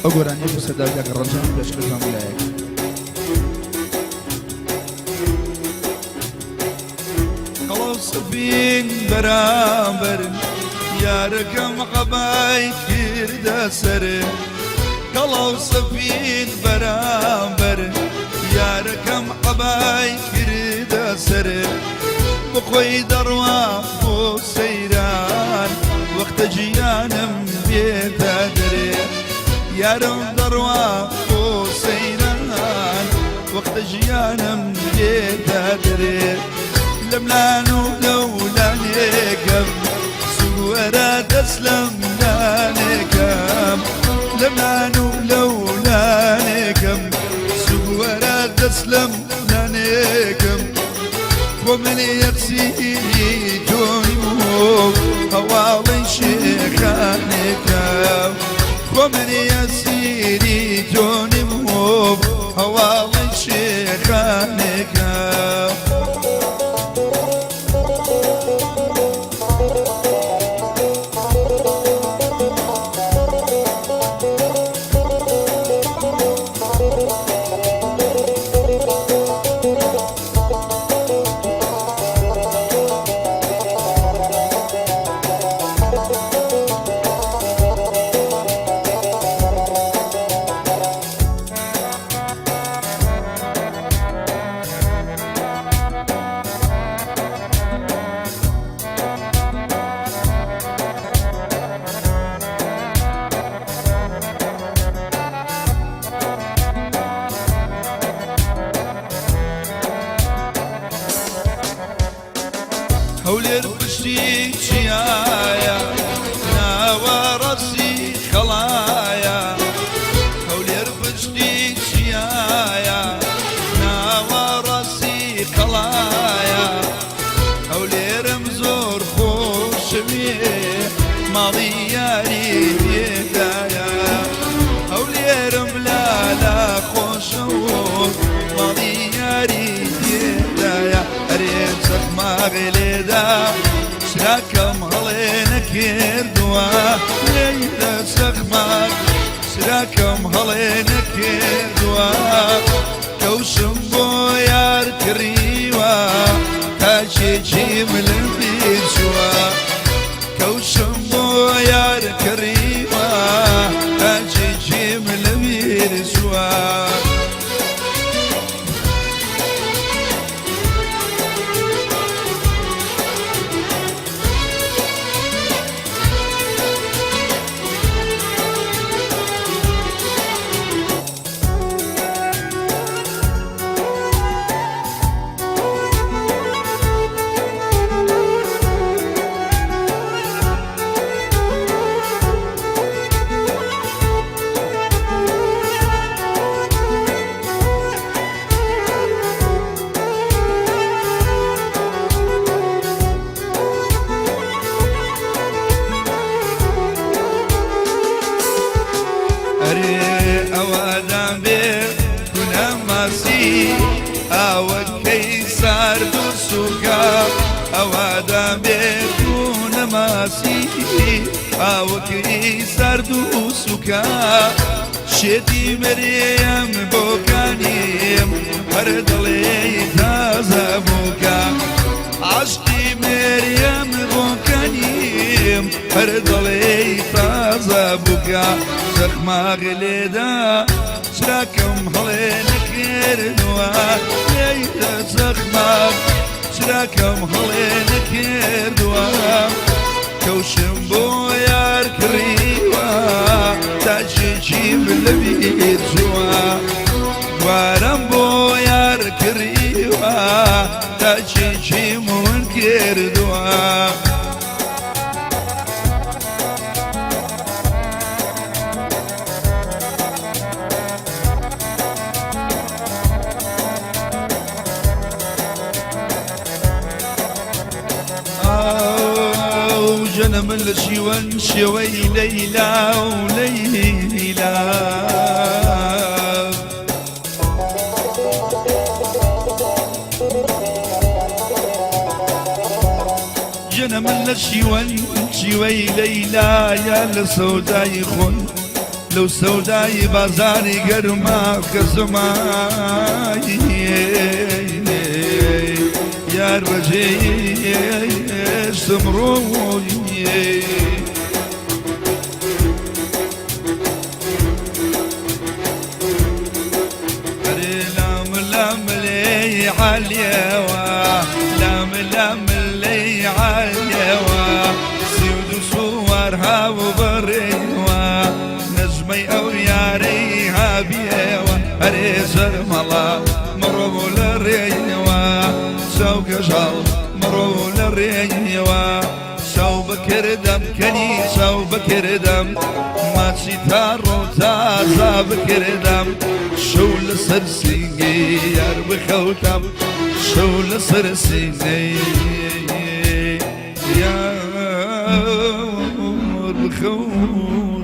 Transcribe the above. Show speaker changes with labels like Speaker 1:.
Speaker 1: ئەو گۆرانیە بۆ سەردار کاکە ڕەنجان پێشکەش بە هەموو لایەک.
Speaker 2: قەڵەو سفین بەرامبەرن یارەکەم عەبای کردە سەرێ قەڵەو سفین بەرامبەرن یارەکەم عەبای کردە سەرێ بخۆی دەڕوا بۆ سەیران وەختە گیانم بێتە دەرێ یارم دەڕوا بۆ سەیران وەختە ژیانم دێتە دەرێ لەملان و لەولانێکم سوەرە دەست لەم لانێکم لەملان و لەولانێکم سوەرە دەست لەم لانێکم بۆ من یەکسیری تۆی و هەواڵی شێخانێکم بۆ من یەسیری تۆنیم و هەواڵی شێخانێکم. هەولێر پشتی چیایە ناوەڕەسی خەڵایە هەولێر پشتی چیایە ناوەڕەسی قەڵایە هەولێرم زۆر خۆشەوێ ماڵی یاری تێدایە هەولێرم لالا خۆشەوە ماڵی یاری تێدایە ئەرێ چەخماغێ لێدا چراکەم هەڵێ نەکردووە لێدە چەخماغ چراکەم هەڵێ نەکردووە کەوشم بۆ یار کڕیوە تاکێکی ملم بیرچووە کەوشم بۆ یار کڕیوە تاکێکی ملم بیرچووە. ئەرێ ئەوادان بێ کونە ماسی ئاوەکەی سارد و سووکە ئەوادان بێ کونە ماسی ئاوەکەی سارد و سووکە شێتی مەرێم بۆکانیم هەر دڵێ تازە بووکە عاشقی مەریەم بۆکانیم هەر دڵێ تازە بووکە زەخماغ لێدا چراکەم هەڵێ نەکردووە لێدە زەخماغ چراکەم هەڵێ نەکردووە کەوشم بۆ یار کڕیوە تاجێکی لەبیر چووە دوارەم بۆ یار کڕیوە تاجێکی من کردووە. ژەنە من لە شیوەن شێوەی لەیلا و لەیلا. ژەنە من لە شیوەن شیوەی لەیلا یا لە سەودای خۆن. لەو سەودای بازاری گەرما کەسمای یار بەجێ هێشتم ڕۆی. لام لام لي عاليوا، لام لام لي عاليوا، سيود صورها وبريوا، نجمي او ياري هابيوا، اري زرملا مرو للريوا، سوق جال مرو للريوا، چاو بکردم کەنی چاو بکردم، ماچی تا ڕۆ تازا بکردم، شەو لەسەر سینگەی یار بخەوتم، شەو لەسەر سینەی یار بخەوتم.